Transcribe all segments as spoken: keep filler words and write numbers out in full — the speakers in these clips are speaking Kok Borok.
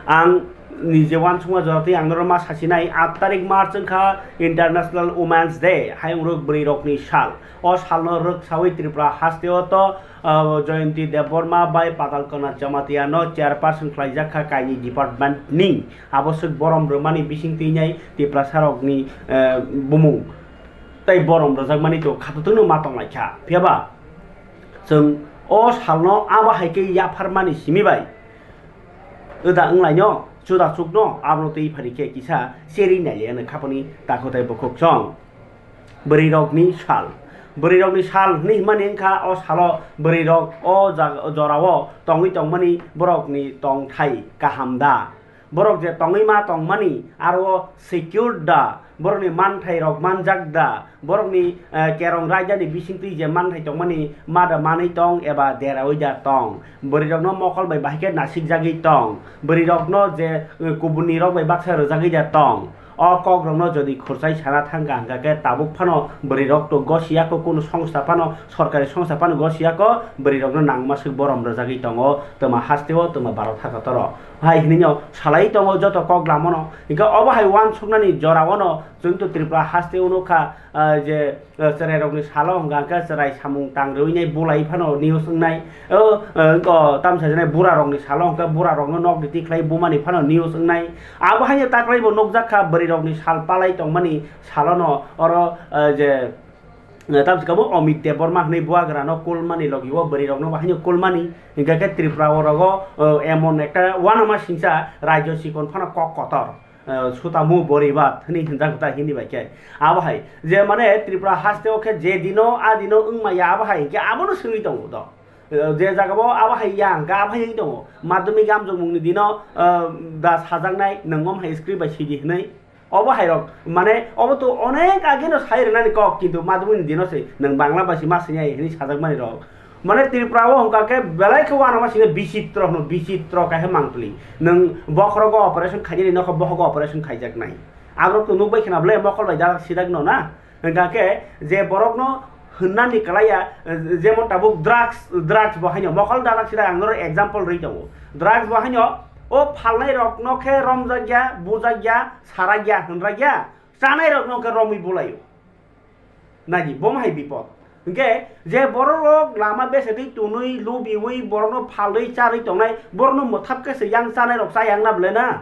Ang nije uansukma jora twi ang norok ma sasinai, aat tarik March wngkha International Women's Day, hayung rok bwrwi rokni sal. O salno rwksawi Tripura hasteo to, ah, Jayanti Debbarma bai Patal Kanya Jamatia no chairperson khlaijak kha kaini department ni. Abo swk borom rwmani bising twi nai Tiprasa rokni, eh, bumung tei borom rwjakmani to khatutwino ma tonglaikha. Phiyaba chwng o salno abo hai khe yapharmani simi bai wda wnglaino, chuda chukno abono twi phari khe kisa cherwi nailaiya khapani takhuk tei bukhuk chwng. Bwrwirokni sal. Bwrwirokni sal hwnwi himani wngkha o salo bwrwirok o jaga, jorao tongwi tongmani borokni tongthai kaham da? Borok je tongwi ma tongmani aro secure da? Borokni manthairok manjak da? Borokni, eh, kerong raidani bisingtwi je manthai tongmani ma da manwi tong eba deraui da tong? Bwrwirokno mokol bai bahai khe nasikjagwi tong? Bwrwirokno je, eh, kubunni rok bai baksa rwjagwi da tong? O kokrokno jodi khurchai sana thangkha hwnkha khe tabuk phano bwrwirok to gosiya kho, kunu songsta phano, sorkari songsta phano gosiya kho, bwrwirokno nangma swk borom rwjagwi tongo twma hasteo, twma Bharat hakatoro. Hai hwnwi no salai tongo joto kok lamono. Hwnkhe obo hai uansuknani jorao no chwng to Tripura hasteo nukha, ah, je, ah, chwrairokni salo hwnkha hwnkhe chwrai samung tang rwinai bulai phano news wngnai. O, ah, o tamsa janai burarokni salo hwnkhe burarokno nokni tikhlai bumani phano news wngnai. Abo haino taklai bo nukjak kha bwrwirokni sal palai tongmani salono oro, ah, je, ah, tamsa kamo Amit Debbarma hwnwi buagrano kulmani logi o bwrwirokno bo haino kulmani. Hwnkha khe Tripura o rogo, ah, emon ekta uanama singcha rajyo chikon phano kok kotor. Ah, sutamu boribat hwnwi hinjak ta hindi bai khe. Abo hai je mane Tripura haste o khe je dino a dino wngmaya abo hai hinkhe abono swngwi tongo do. Ah, je jaga bo abo hai ya hwnkhe abo hai wngwi tongo. Madhyamik amjokmungni dino, ah, da sajaknai nwng om hai script bai sidi hwnwi. Obo hai rok mane obo to onek age no sai rwnani kok, kintu madhyamik ni dino se nwng Bangla bai se ma sini ai hwnwi sajakmani rok. Mane Tripura o hwnkha khe belai khe uanama sini bichitro hwno, bichitro kaisa mangpili. Nwng bokhorogo operation khainani nokho bohogo operation khaijaknai. Aborok to nukbai khna bwle mokol bai dalak sidak no na. Hwnkha khe je borokno hwnnani kwlaiya, jemon tabuk drugs, drugs bo haino mokol dalak sidak ang norok example rwi tongo. Drugs bo haino o phalnai rokno khe romjakya, bujakya, sarakya, hwnrakya, chanai rokno khe romwi bulaio. Nagi, bo hai bipod. Hwnkhe je borok rok lama besetwi tonwi lubiwi borokno phalwi charwi tongnai, borokno mwthap khe se yang chanai rok cha yang na bwle na?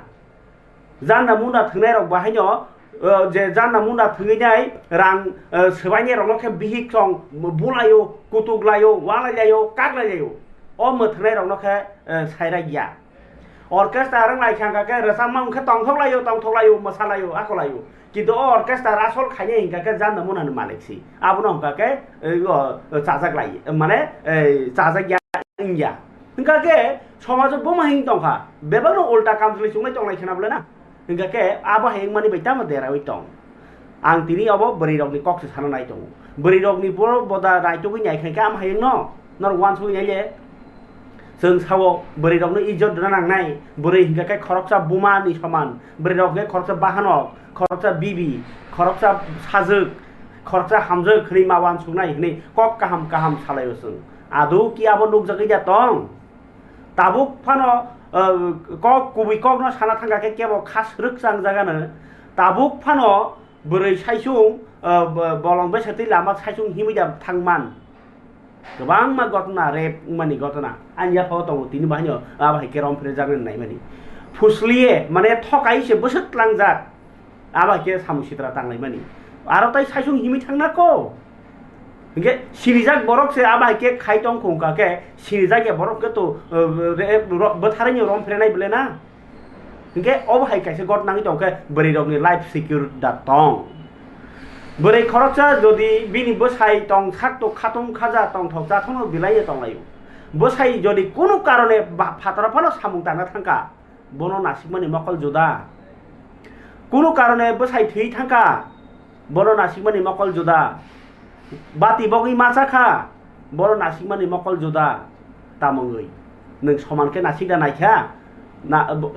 Janda munda thwngnai rok bahaino, uh, je janda munda thwngwi nai rang, uh, swbainai rokno khe bihik song bulaio, kutuk laio, walai laio, kaklai laio. O mwthwngnai rokno khe, uh, sairak ya. Orchestra wng lai kha, hwnkha khe rwchapma wng khe tongthok laio, tongthok laio, mwsa laio, ako laio. Kintu o orchestra asol khainai hwnkha khe janda munda ni malik si. Abono hwnkha khe, uh, o, chajak lai, mane, uh, chajak ya wng ya. Hwnkha khe somajo buma hing tongkha, bebakno ulta kamchwlwi chunglai tonglai khena bwle na? Hwnkha khe abo hai wngmani bai tamo deraui tong? Ang tini obo bwrwirokni kok se sana nai tongo. Bwrwirokni boro boda naitugwi nai kha khe amo hai wngno? Norok uansugwi nai le. Chwng sao bwrwirokno ijot rwna nangnai. Bwrwi hwnkha khe khoroksa buma ni soman. Bwrwirok hwnkhe khoroksa bahanok, khoroksa bibi, khoroksa sajwk, khoroksa hamjwk hwnwi ma uansuknai hwnwi kok kaham kaham salaio chwng. Adu ki abo nukjagwi da tong? Tabuk phano, uh, kok kubui kokno sana thangkha khe kebo kha swrwk chang jagano. Tabuk phano bwrwi saisung, uh, bo-, bolong besatwi lama saisung himwi da thangman. Kwbangma gotna, rape wngmani gotna. Ani yaphao tongo tini bahaino abo hai khe romphrejaknani naimani. Phusliye, mane thokai se bwswk tlangjak. Abo hai khe samung sitra tanglaimani. Aro tai saisung himwi thangna ko? Hingke sirijak borok se abo hai khe khai tong khung kha khe, sirijak ya borok khe to, eh, re-, ro-, bwtharani rom phrenai bwle na? Hingke obo hai kaisa got nangwi tong khe bwrwi rokni life secure da tong. Bwrwi khoroksa jodi bini bwsai tong sak to khatung khaja tong thok cha thono bilai ye tong laio. Bwsai jodi kunu karone ba-, phataro phano samung tangna thang kha, bono nasikmani mokol juda. Kunu karone bwsai thwi thangkha, bono nasikmani mokol juda. Bati bogwi macha kha, bono nasikmani mokol juda. Tamo wngwi nwng soman khe nasikda naikha, na, bo-,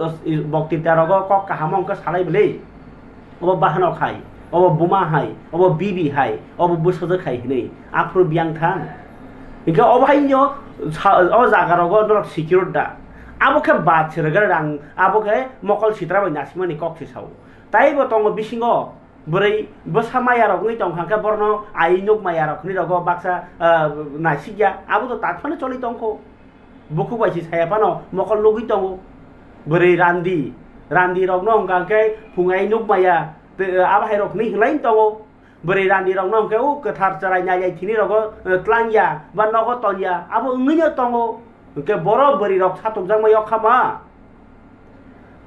boktirta rogo kok kaham wngkhe salai bwlwi. Obo bahanok hai, obo buma hai, obo bibi hai, obo bwsajwk hai hwnwi aphuru biyang thang. Hinkhe obo haino sa-, o jaga rogo norok secure da? Abo khe bad se rwgwlak, ang abo khe mokol sitra bai nasimani kok se sao. Taibo tongo bisingo bwrwi bwsa maya rok wngwi tong kha khe borno ai nuk maya rok hinwi rogo baksa, ah, nasikya, abo to tatphano choli tongkho. Bukhuk bai se saya phano mokol nugwi tongo. Bwrwi randi, randi rokno hwnkha khe phung ai nuk maya, te, ah, abo hai rok hinwi hinlai tongo. Bwrwi randi rokno hwnkhe o kwthar chwrai nailai thini rogo, eh, tlangya ba nogo tonya, abo wngwino tongo. Hwnkhe borok bwrwi rok satokjakma yok khama.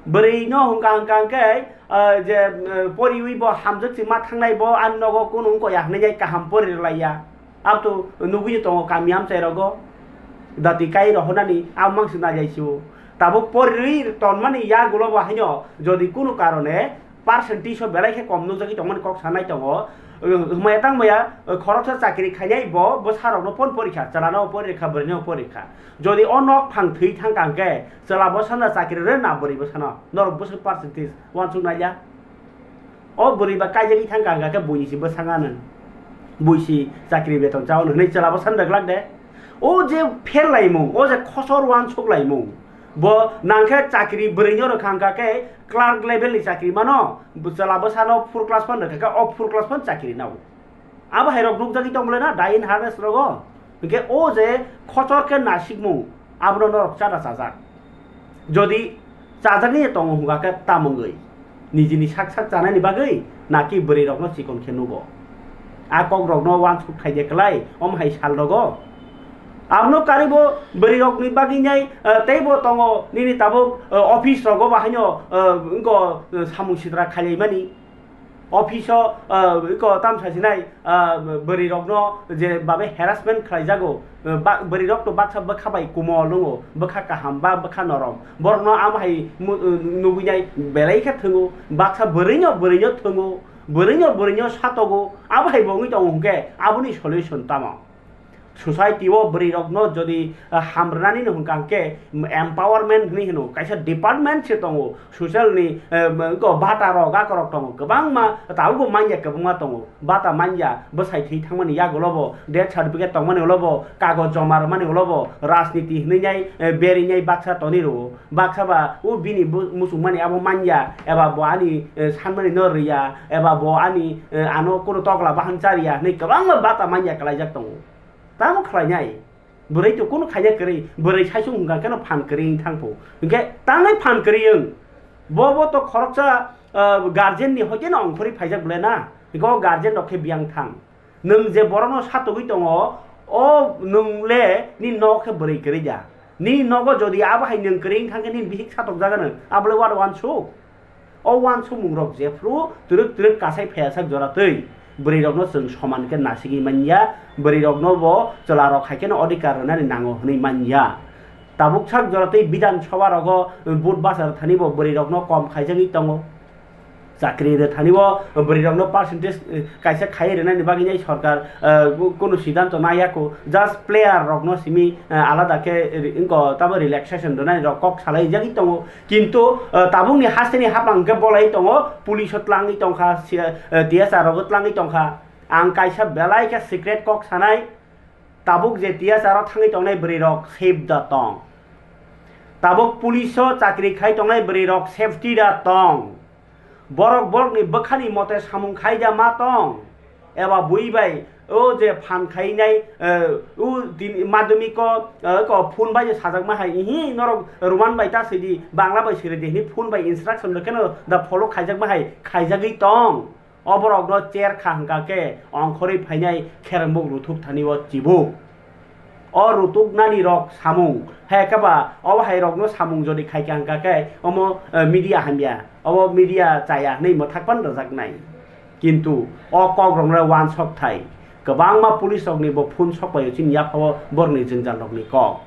Bwrwi no hwnkha hwnkha hwnkhe, eh, je, eh, poriwi bo hamjwk se ma thangnai bo ani nogo kunu wngkha ya hinwi kaham pori rwlaiya. Abo to nugwi tongo kami amchai rogo. Dati kai rohonani abo mangsi nailai sio. Tabuk poriwi tonmani yagulo bo haino jodi kunu karone percentage o belai khe kom nukjagwi tongmani kok sanai tongo. Hwmaya tangmaya, khoroksa chakri khainai bo bwsarokno phone porikha, chwlano porikha, bwrwino porikha. Jodi o nok phang thwi thangkha hwnkhe chwla bwsano chakri rw na bwrwi bwsano? Norok bwswk percentage uansuk nailya? O bwrwi ba kaijagwi thangkha hwnkha khe buini se bwsang anw. Bui se chakri beton cha-o hwnwi chwla bwsano rwglak de. O je pherlaimung, o je khosor uansuk laimung, bo nangkhe chakri bwrwino rwkha hwnkha khe clerk level ni chakri mano, chwla bwsano four class phano rwkha khe o four class phano chakri nao. Abo hai rok nukjagwi tong bole na, dying harvest rogo. Hwnkhe o je khosor khe nasikmung, abono norok chada chajak. Jodi chajagwi tongo hwnkha khe tamungwi, nijini sak sak chanani bagwi, naki bwrwi rokno chikon khe nugo. A kok rokno uansuk khaide kwlai, omo hai sal rogo. Abono karibo bwrwi rokni bagwi nai, eh, teibo tongo nini tabuk, eh, office rogo bahaino, eh, wngko, eh, samung sitra khailaimani. Office o, ah, iko tamsa sinai, ah, bwrwi rokno je babe harassment khlaijago, ah, ba-, bwrwi rok to baksa bwkha bai kumol wngo, bwkha kaham ba bwkha norom. Borokno amo hai mu-, nugwi nai belai khe thwngo, baksa bwrwino bwrwino thwngo, bwrwino bwrwino satogo, abo hai bo wngwi tongo hwnkhe aboni solution tamo? Society o bwrwi rokno jodi, ah, ham rwnani no hwnkha hwnkhe empowerment hinwi hino, kaisa department se tongo, social ni, eh, go bata rok, akorok tongo, kwbangma tabukbo manya kwbangma tongo, bata manya, bwsai thwi thangmani yagulo bo, death certificate tongmani ulo bo, kagoj joma rwmani ulo bo, rajniti hinwi nai, eh, berinai baksa toni rwo, baksa ba o bini bu-, muchungmani abo manya, eba bo ani, eh, sanmani no rwya, eba bo ani, eh, ano kunu tokla bahan chariya hinwi kwbangma bata manya kwlaijak tongo. Tamo khlainai? Bwrwi to kunu khaina kwrwi, bwrwi saichung hwnkha kheno phan kwrwi wng thangphu. Hinkhe tangwi phan kwrwi wng. Bo, bo to khoroksa, ah, guardian ni hoite no ongkhorwi phaijak bwle na. Hinkhe o guardian rok khe biyang thang. Nwng je borokno satogwi tongo, o nwng le nini nogo khe bwrwi kwrwi da? Nini nogo jodi abo hai nwng kwrwi wng thang khe nini bihik satokjagano, abo le what wansuk? O uansukmungrok jephru twrwk twrwk kasai phaiyasak jora twi bwrwirokno chwng soman khe nasigwi manya, bwrwirokno bo chwlarok hai kheno odhikar rwnani nango hwnwi manya. Tabuk sak jora twi Bidhan Sabha rogo vote bachar thani bo bwrwirokno kom khaijagwi tongo. Chakri rw thani bo bwrwirokno percentage, eh, kaisa khaiwi rwnani bagwi nai sorkar, eh, kunu siddhanto naiya kho, just player rokno simi, eh, alada khe ri-, wngkho tamo relaxation rwnani rok kok salai jagwi tongo. Kintu, eh, tabukni hasteni hapang hwnkhe bolai tongo, police o tlangwi tongkha, si-, eh, T S R rogo tlangwi tongkha. Ang kaisa belai khe secret kok sanai, tabuk je T S R o thangwi tongnai bwrwi rok safe da tong? Tabuk police o chakri khai tongnai bwrwi rok safety da tong? Borok borokni bwkhani mote samung khai da ma tong? Eba bui bai o je phan khainai, eh, o din madhyamiko, eh, ko phone bai je sajakma hai, ihi norok Roman bai ta sidi, Bangla bai siri di hini phone bai instruction rwkheno da follow khaijakma hai khaijagwi tong? O borokno cher kha hwnkha khe ongkhorwi phainai khereng buk ruthuk thani o chibuk. O rutuknani rok samung, hai khe ba obo hai rokno samung jodi khai kha hwnkha khe omo, eh, media hamya, obo media chaya hwnwi mwthak phano rwjaknai. Kintu o kok rokno uansok thai, kwbangma police rokni bo phone sok bai o chini yaphao borokni jwngjal rokni kok.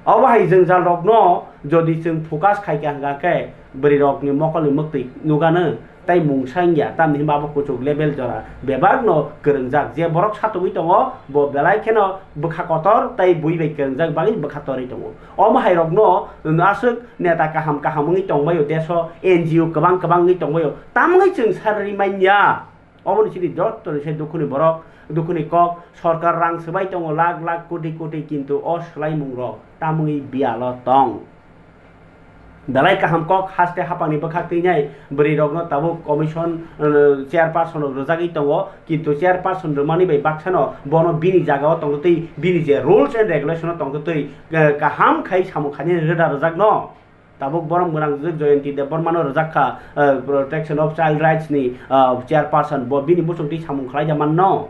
Obo hai jwngjal rokno jodi chwng focus khai kha hwnkha khe bwrwi rokni mokolni mwktwi nugano. Tai mungsa wngya, tamni hwnba abo kuchuk level jora bebakno kwrwngjak. Je borok satugwi tongo, bo belai kheno bwkha kotor tai bui bai kwrwngjak bagwi bwkha torwi tongo. Omo hai rokno aswk neta kaham kaham wngwi tongbaio, deso N G O kwbang kwbang wngwi tongbaio, tamwngwi chwng sarwi manya. Oboni chini jottoni se dukhuni borok, dukhuni kok, sorkar rang swbai tongo lakh lakh koti koti, kintu o swlaimung rok tamwngwi biyalo tong. Belai kaham kok haste hapangni bwkhak twi nai bwrwi rokno tabuk commission, uh, chairperson rok rwjagwi tongo, kintu chairperson rwmani bai baksano bono bini jagao tongtwi bini je rules and regulation o tongtwi, uh, kaham khai samung khainani rwda rwjakno. Tabuk borom gwnang Joyonti Debbarmano rwjak kha, uh, Protection of Child Rights ni, uh, chairperson, bo bini muchungtwi samung khlai da manno.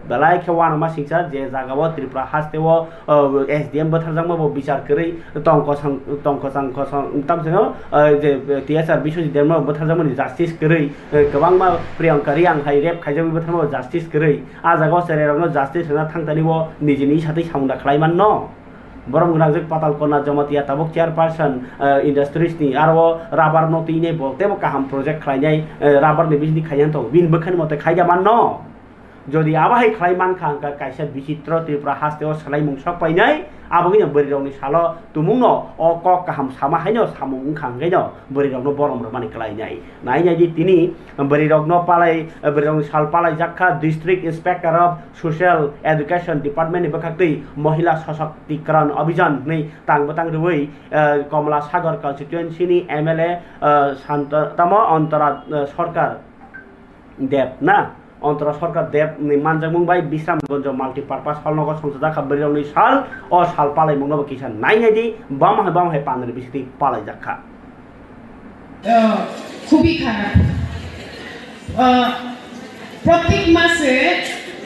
Belai khe uanama singsa je jagao Tripura hasteo, uh, S D M bwtharjakma bo bichar kwrwi tong kosong, tong kosong kosong, tamsino, uh, je T S R Biswajit Debbarma bwtharjakmani justice kwrwi, uh, kwbangma Priyanka Reang hai rape khaijakwi bwtharma bo justice kwrwi. A jagao cherairokno justice rwna thangtani bo nijini satwi samung da khlai manno. Borom gwnang jwk Patal Kona Jamatia tabuk chairperson, eh, industries ni aro rubber no twi nai bo tebo kaham project khlai nai, eh, rubber ni business khai yang tong bini bwkhani mote khai da manno. Jodi abo hai khlai man kha hwnkha kaisa bichitro Tripura haste o swlaimung sok painai abo gini bwrwi rok ni salo tumung no o kok kaham sama haino samung wngkha hwnkhe no bwrwi rok no borom rwmani kwlai nai. Nai nai di tini bwrwi rok no palai, bwrwi rok ni sal palai jak kha District Inspector of Social Education Department ni bwkhaktwi Mohila Sashaktikran Abhijan hwnwi tang bwtang rwui, eh, Komla Sagar constituency ni M L A, eh, Santa-, tamo Antara, eh, Sarkar Deb na, Antara Sarkar Deb ni manjakmung bai Bisramganj Multipurpose Hall nogo songchajak kha bwrwi rok ni sal, o sal palaimung no bo kisa nai nai di, bam hai bam hai panri bisiti palai jak kha. আহ, খুবই খারাপ। আহ, প্রত্যেক মাসে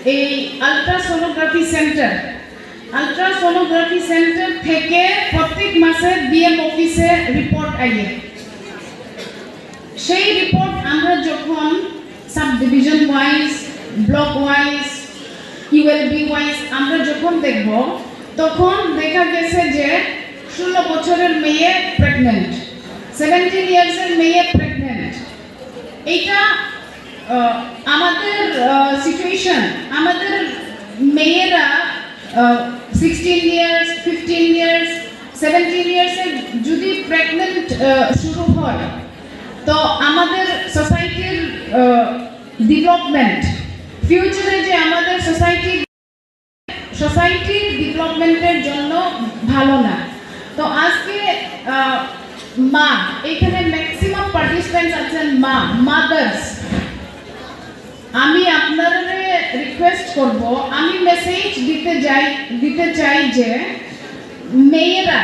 এই ultrasonography centre, ultrasonography centre থেকে প্রত্যেক মাসে বিএম অফিসে রিপোর্ট আইয়ে। সেই রিপোর্ট আমরা যখন sub division wise, block wise, ULB wise আমরা যখন দেখব, তখন দেখা গেছে যে ষোলো বছরের মেয়ে প্রেগন্যান্ট, সেভেন্টিন ইয়ার্সের মেয়ে প্রেগন্যান্ট। এইটা, আহ, আমাদের, আহ, সিচুয়েশন, আমাদের মেয়েরা, আহ, sixteen years, fifteen years, seventeen ইয়ার্সে যদি প্রেগন্যান্ট, আহ, শুরু হয়, তো আমাদের সোসাইটির, আহ, ডেভেলপমেন্ট, ফিউচারে যে আমাদের সোসাইটি, সোসাইটির ডেভেলপমেন্টের জন্য ভালো না। তো আজকে, আহ, মা, এখানে ম্যাক্সিমাম পার্টিসিপেন্টস আছেন মা, মাদার্স। আমি আপনারে রিকোয়েস্ট করব, আমি মেসেজ দিতে যাই, দিতে চাই যে মেয়েরা,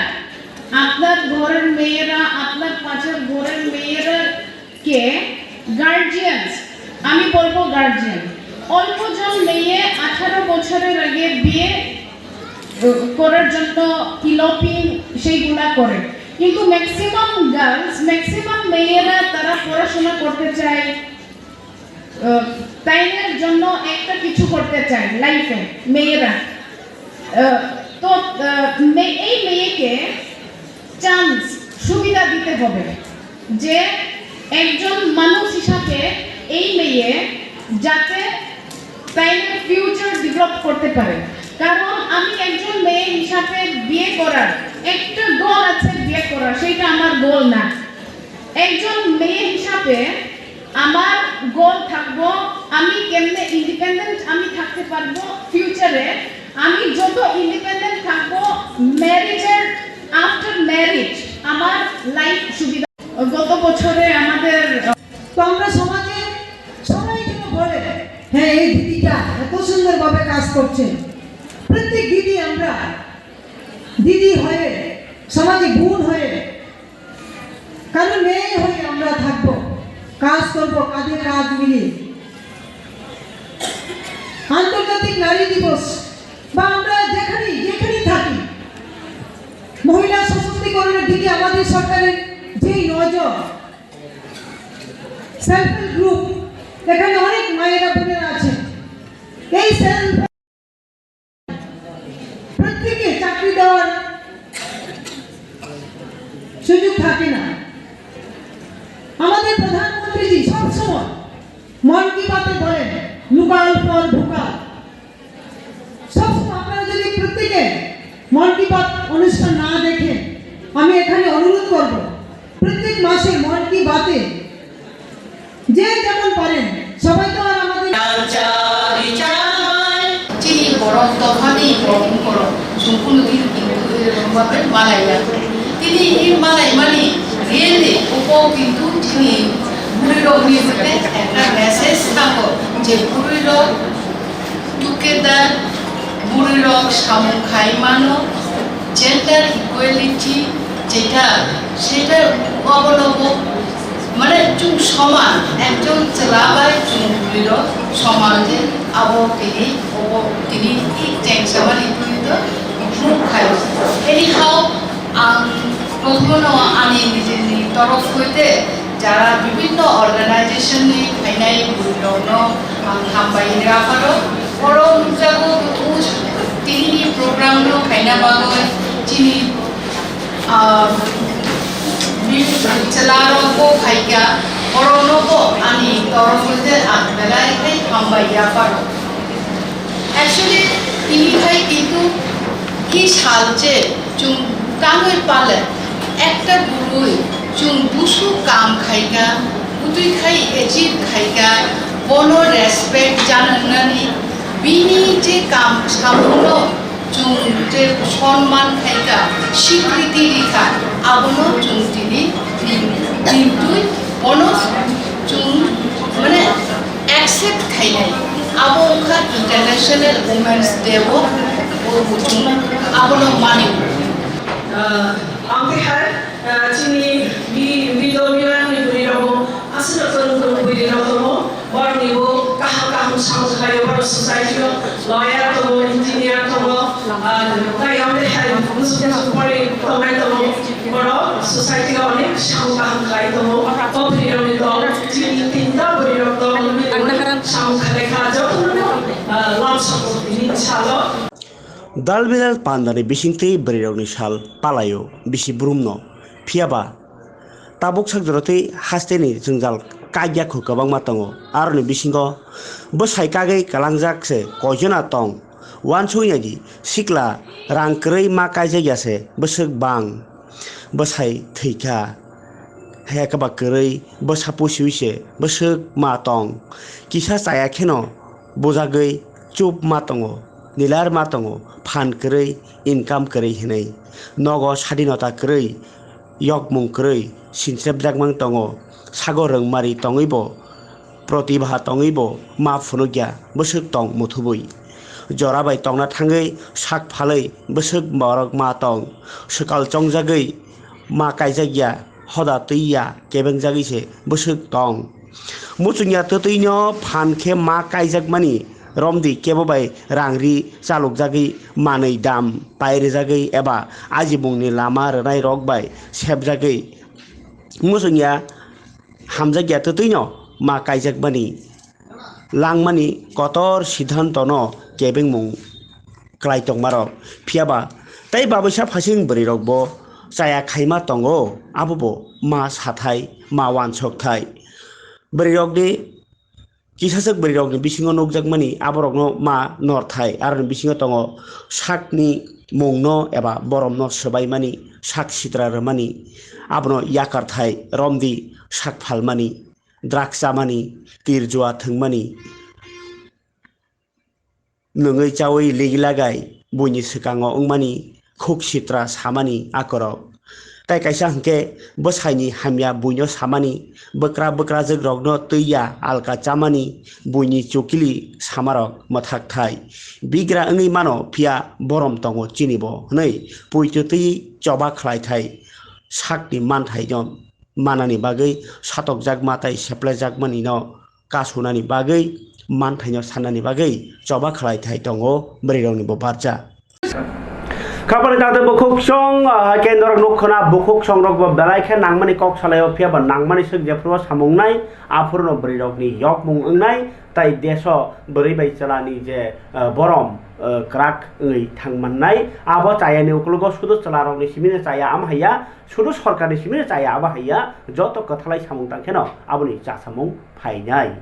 আপনার ঘরের মেয়েরা, আপনার পাশের ঘরের মেয়েরা কে গার্জিয়ানস, আমি বলবো গার্জিয়ান, অল্প জন মেয়ে আঠারো বছরের আগে বিয়ে, আহ, করার জন্য ইলপিং সেইগুলা করে, কিন্তু ম্যাক্সিমাম গার্লস, ম্যাক্সিমাম মেয়েরা তারা পড়াশোনা করতে চায়, আহ, টাইমের জন্য একটা কিছু করতে চায় লাইফে মেয়েরা। আহ, তো, আহ, মে-, এই মেয়েকে চান্স, সুবিধা দিতে হবে যে একজন মানুষ হিসাবে এই মেয়ে যাতে টাইমের ফিউচার ডেভেলপ করতে পারে। কারণ আমি একজন মেয়ে হিসাবে বিয়ে করার একটা গোল আছে, বিয়ে করার, সেইটা আমার গোল না। একজন মেয়ে হিসাবে আমার গোল থাকবো, আমি কেমনে ইন্ডিপেন্ডেন্ট আমি থাকতে পারবো ফিউচারে। আমি যত ইন্ডিপেন্ডেন্ট থাকবো, ম্যারেজের, আফটার ম্যারেজ আমার লাইফ সুবিধা। গত বছরে আমাদের তো আমরা সমাজে সবাই যেন বলে, "হ্যাঁ, এই দিদিটা এত সুন্দরভাবে কাজ করছে।" প্রত্যেক দিদি আমরা দিদি হয়ে, সমাজে বোন হয়ে, কারণ মেয়ে হয়ে আমরা থাকবো, কাজ করব, কাঁধে কাঁধ মিলিয়ে। আন্তর্জাতিক নারী দিবস বা আমরা যেখানেই, যেখানেই থাকি, মহিলা সশক্তিকরণের দিকে আমাদের সরকারের যেই নজর, সেলফ হেল্প গ্রুপ, এখানে অনেক মায়েরা বোনেরা আছেন, এই সেলফ প্রত্যেকে চাকরি দেওয়ার সুযোগ থাকে না। আমাদের প্রধানমন্ত্রীজি সবসময় মন কি বাতে বলেন, "লোকাল ফর ভোকাল।" সবসময় আপনারা যদি প্রত্যেকে মন কি বাত অনুষ্ঠান না দেখেন, আমি এখানে অনুরোধ করব, প্রত্যেক মাসে মন কি বাতে যে যেমন পারেন, সবাই তো আর আমাদের Chini borok dophani borok wngkorok chwng kunu din kintu rwngbabai malaiya. Tini hi malaimani really upo kintu tini bwrwirokni bwte ekta message thango je bwrwirok together bwrwirok samung khai mano, gender equality jeta seta obonobo mane chwng soman ekjon chwla bai chwng bwrwirok soman je abo tini obo tini hi chengsamani twi to improve khai. Anyhow, ang prothomno ani nijini torof hoite jara bibhinno organization ni phainai bwrwirokno ang hambai rwpharo. Oro nukjago, o tinini program no khaina bagwi chini, ah, bibhinno chwlarokbo phaikha, boroknobo ani torof hoite ang belai khe hambai yapharo. Actually, tini khai kintu ki sal je chwng tangwi pale ekta bwrwi chwng busu kam khaika, bwtwi khai achieve khaika, bono respect janangnani, bini je kam samungno chwng je sonman khaika, sikriti rikha, abono chwng tini tin, tintwi bono chwng mane accept khainai. Abo wngkha International Women's Day o, o chwng abono mani. Ah, ang tei hai, ah, chini bi-, bidor biwani bwrwi rok bo aswk aswk bwrwi rok tongo. Borokni bo kaham kaham samung khlaio, borok society o lawyer tongo, engineer tongo, ah, tei ang tei hai musu musu pori tongnai tongo. Borok society o onek samung kaham khlai tongo. Kok bwrwi rokni tong chini tinta bwrwi rok tong samung khlai kha jotono, ah, lam sokro tini salo. Dal bilal pandani bisingtwi bwrwirokni sal palaio bisi brumno. Phiyaba tabuk sak jorotwi hasteni jwngjal kagya kho kwbangma tongo. Aroni bisingo bwsai kagwi kwlangjak se koijona tong. Uansukya di sikla rang kwrwi ma kaijakya se bwswk bang. Bwsai thwikha. Haya kwba kwrwi bwsa pusiwi se bwswk ma tong. Kisa chaya kheno bujagwi chup ma tongo, nilar ma tongo, phan kwrwi, income kwrwi hinwi. Nogo sadinota kwrwi, yokmung kwrwi, sinsrepjakmang tongo. Sago rwngmari tongwibo, protibha tongwibo ma phunukya, bwswk tong muthubwi. Jora bai tongna thangwi sak phalwi bwswk borok ma tong. Swkal chongjagwi ma kaijakya, hoda twiya, kebengjagwi se bwswk tong. Muchungya twtwino phan khe ma kaijakmani romdi kebo bai rang ri chalokjagwi manwi dam pai rwjagwi eba ajimungni lama rwnairok bai sepjagwi muchungya hamjakya twtwino ma kaijakmani langmani kotor siddhantono kebengmung klai tongmarok. Phiyaba tei babuisa phasing bwrwirokbo chaya khaima tongo, abobo ma sathai, ma wansokthai. Bwrwirokni kisaswk bwrwirokni bisingo nukjakmani aborokno ma northai, aroni bisingo tongo sakni mungno eba boromno swbaimani, sak sitra rwmani, abono yakarthai romdi sak phalmani, drugs chamani, tir jua thwngmani, nwngwi chaui ligilagai buini swkango wngmani khuk sitra samani akorok. Tai kaisa hwnkhe bwsaini hamya buino samani, bwkra bwkrajwk rokno twiya alka chamani buini chukili samarok mwthakthai. Bigra wngwi mano phiya borom tongo chinibo hwnwi puitwtwi choba khlaithai sakni manthaino manani bagwi satokjakma tai seplaijakmanino kasunani bagwi, manthaino sanani bagwi choba khlai thai tongo bwrwirokni bo barja. Khapani tate bukhuk song, ah, kendorok nuk khna bukhuk songrok bo belai khe nangmani kok salaio, phiya ba nangmani swk jephuru samung nai, aphuru no bwrwirokni yokmung wngnai, tai deso bwrwi bai chwlani je, ah, borom, ah, kwrak wngwi thang mannai. Abo chayani ukologo sudu chwlarokni simino chaya, ama haiya sudu sorkarni simino chaya, abo haiya joto kwthalai samung tang kheno aboni chasamung phainai.